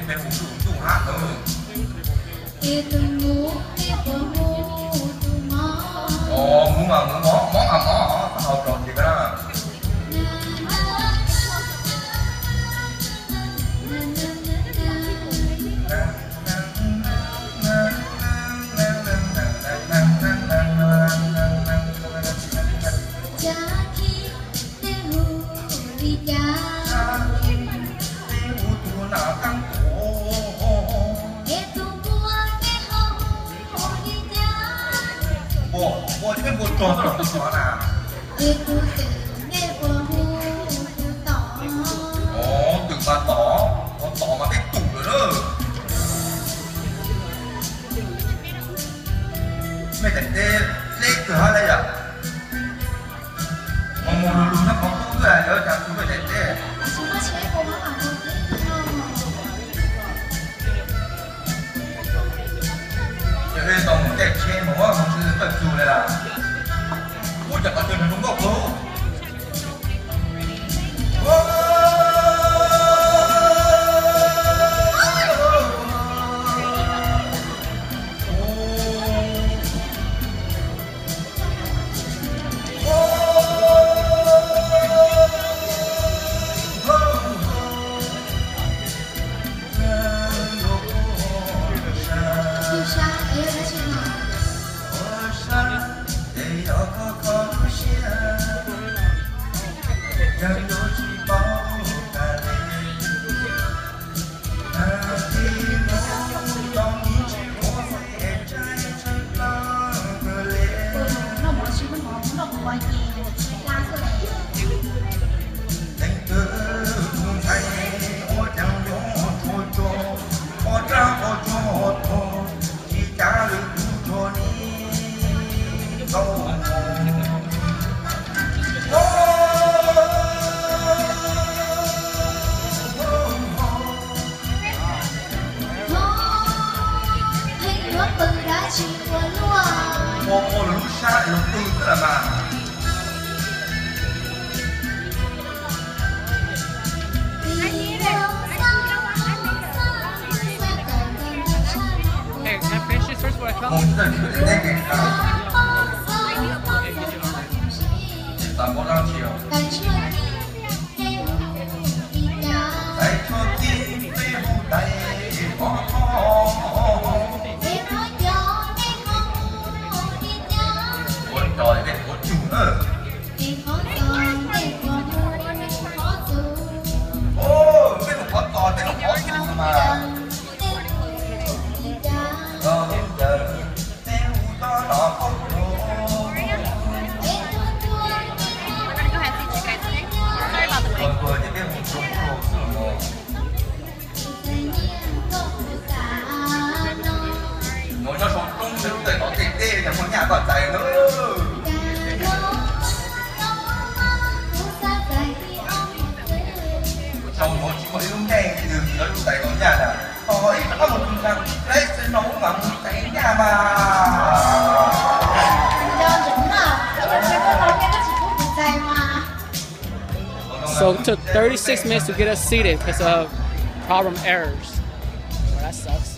Tus ntuj hab ntawd. Tus ntuj, tus ntuj, tus ntuj. Os, mus mas mus, mob, mob mas mob, txhob hau rau ces koj na. Cas khi nej hu li cas? Cas khi nej hu tus nam tab tom. Es tus npua nej ho hu li cas? Npua, npua ces peb npua rog tod, npua rog na. Es tus twm nej puas hu tus tom? Os, twm mas tom, tus tom mas peb tum lawm na. Mej daim teb dleb kawg hab le yom. Mus mus lug lug nyob qhov qub xwb, yuav cas tus mej daim teb. Yog tau mus caij tsheb mus, mus tsis tawm txug le las. Ub, cas qhov chaw nrug zoo nkauj kawg. Pheej yuav pw dab tsi ua luaj? Ua ua lub sab es los pw xwb las mas. Mus tsis tawm tsis tawm teb kev tag. Tsis tas npaum dab tsi os. Tais tshuaj txij peb hu tais qhov txos. Ua rog peb ua cug na. Os, peb hu qhov txos, peb hu qhov txos mas. Mus nyob sau roob sawv daws tom tej teb no muaj nyaj koj txais na. Sau no tsis muaj ib lub neej twg yuav lub tais tau nyaj na. Ho ib qhov mus tus ntag, lawv txawm no ub mas mus txais nyaj mas. So it took thirty-six minutes to get us seated because of problem errors. Well, that sucks.